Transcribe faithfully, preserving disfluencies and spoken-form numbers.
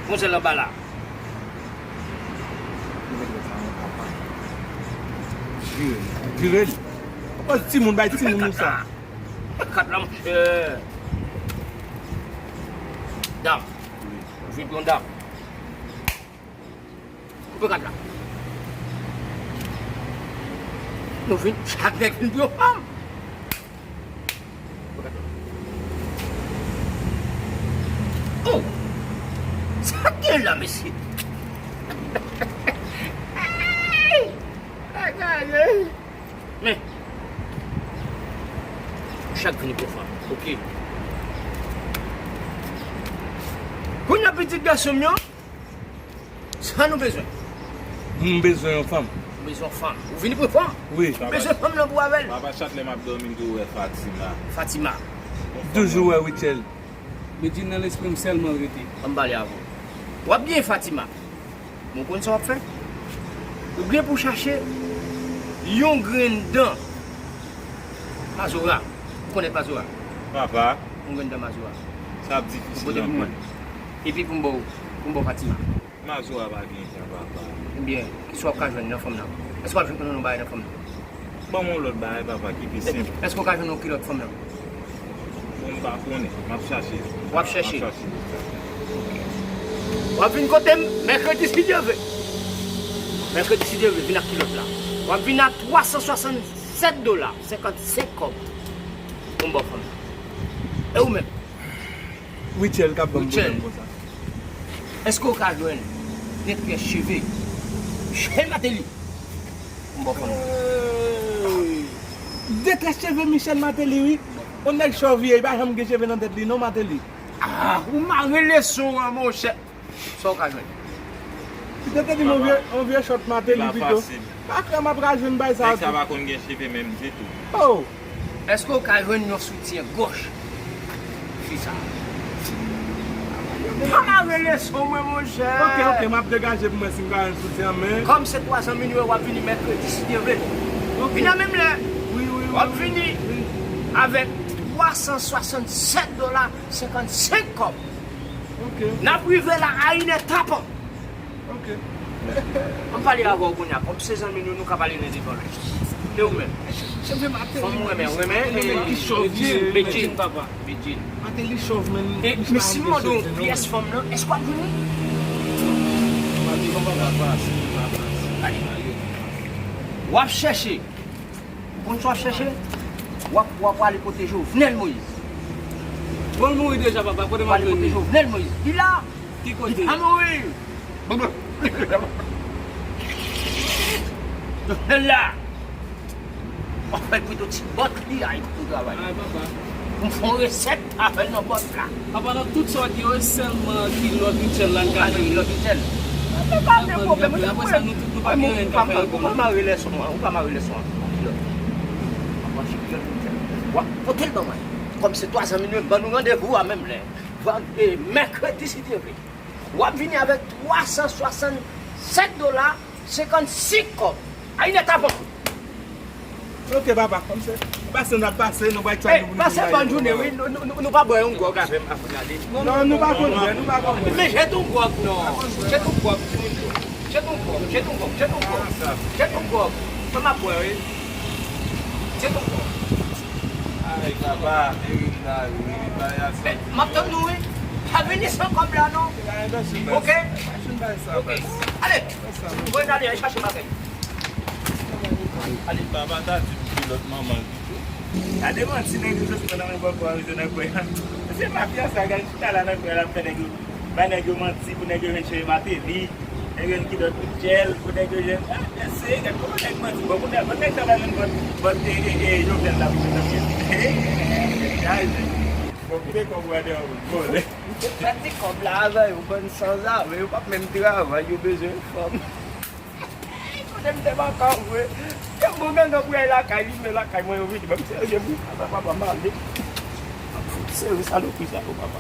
Gon sèl anba la. Vire l. Vire l. Pòz timoun, bay timoun nou sa. Kat la, monchè. Dam. Jwe yon dam. Koupe kat la. Nou vin, chak nèg vin pou yon fanm. Koupe kat la. Oh! Sa k gen la, mesye? Hey! Ay, ay, ay. Men, chak vini pou fanm. Ok. Kounye a pitit gason m yo, sa nou bezwen? M bezwen yon fanm. Ou bezwen yon fanm. Ou vini pou fanm? Wi. Ou bezwen fanm nan pou avè l? Papa, chak lè m ap dòmi, m toujou wè Fatima. Fatima. Toujou wè Rutshelle. Medjine nan lespri m sèlman l rete. Ann pale avè w. W ap gen Fatima. Men w konn sa w ap fè? Ou gen pou w chache yon grenn dan mazora. Ou konn mazora? Papa. Yon grenn dan mazora. Sa ap difisil anpil. Epi pou m ba w, pou m ba w Fatima. Mazora pa gen jan, papa. Ebyen, kisa w ap ka jwenn nan fanm nan? Èske w ap jwenn yon bagay nan fanm nan? Ban m yon lòt bagay, papa, ki pi senp. Èske w ka jwenn yon kilòt fanm nan? Bon, m pa konnen. M ap chache. W ap chèche? M ap chache. W ap vin kote m mèkredi, si Dye vle. Mèkredi, si Dye vle, vin ak kilòt la. W ap vin ak twa san swasannsèt dola, senkannsenk kòb. Pou m ba w fanm nan. E ou menm? Rutshelle k ap ban m pwoblèm konsa. Èske w ka jwenn de très cheve Michel Martelly? M ba w fanm nan. Hey! De très cheve Michel Martelly, wi. Yon nèg chòv li ye, li pa janm gen cheve nan tèt li, non, Martelly. Ah, ou mare leson an, monchè. Sa w ka jwenn? Li te di m yon vye, yon vye chòt Martelly pito. Pa kwè m ap ka jwenn bay sa tou. Nèg sa pa konn gen cheve menm ditou. Oh! Èske w ka jwenn yon soutyen gòch? Fi sa. Pa mare leson mwen, monchè. Ok, ok, m ap degaje pou mwen si m ka jwenn soutyen an, men. Kòm se twa san mil yo, w ap vini mèkredi, si Dye vle. Ok. Vin nan menm lè. Wi, wi, wi. W ap vini avèk twa san swasannsèt dola, senkannsenk kòb. Ok. N ap rive la a inè tapan. Ok. Ann pale avè w kounye a. Kòm se zanmi nou, nou ka pale nan devan l. E ou menm? Fanm ou renmen, ou renmen, eh, Medjine, papa. Medjine. Martelly chòv, men. E, men si m mande w pyès fanm nan, èske w ap jwenn li? W ap chèche. Ou konn sa w ap chèche? W ap, w ap ale kote Jovenel Moïse. Bon, l mouri deja, papa. Kote m ap jwenn li? W ale kote Jovenel Moïse. Li la. Ki kote? Li pa mouri. Jovenel la. W ap fè pito ti bòt li a pou travay. Ay, papa. M fè yon resèt avè l nan bòt la. Apa nan tout sa w di yo, e sèlman kilòt Rutshelle la n ka jwenn. Kilòt Rutshelle. Men pa gen pwoblèm. Apre sa, nou tout, nou pa gen anyen n ka fè yo konnen. Ou pa mare lèson an, ou pa mare lèson an. Kilòt. Apa se kilòt Rutshelle. W ap pote l ban mwen. Kòm se twa san mil yo, ban nou randevou a menm lè. Van-, e, mèkredi, si Dye vle. W ap vini avèk twa san swasannsèt dola, senkannsenk kòb. A inè tapan. Ok, papa, kòmsi pase n ap pase, nou bay try nou pou nou pase bòn jounen, wi. Nou, nou, nou, nou pa bwè yon gwòg avè m avan n ale? Non, nou pa konn bwè, nou pa konn bwè. Men jete yon gwòg, non. Jete yon gwòg, timoun yo. Jete yon gwòg, jete yon gwòg, jete yon gwòg. Jete yon gwòg. Fè m ap bwè, wi. Jete yon gwòg. Ay, papa, Erinda, wi, li bay a sa. M ap tann nou, wi. Pa vini san kòb la, non. Ok? Ok. Ale. Mwen ale, al chache bagay. Ale. Papa ta di m kilòt manman l pito. Gade manti nèg yo sot pran nan men bòkò a, yo nan kwè. Se mafya sa, gade chita la nan kwè la, ap fè nèg yo, bay nèg yo manti pou nèg yo jwenn cheve Martelly, nèg yo jwenn kilòt Rutshelle, pou nèg yo jwenn, ah, mesye, gade kòman nèg manti. Bon, pou nèg, bon, nèg sa pa jwenn bòt, bòt, e, e, e, Jovenel la pou jwenn nan pye. Bon, kite kòb ou a deyò, vòlè. Pèdi kòb la avè yo, bann sanzave, yo p ap menm travay, yo bezwen fanm. Kote m te baka vre. Yon bon gangan pou y al lakay li, men lakay mwen yo vini ban m serye pou papa, papa m ale. M ap fout sere salopri sa yo, papa.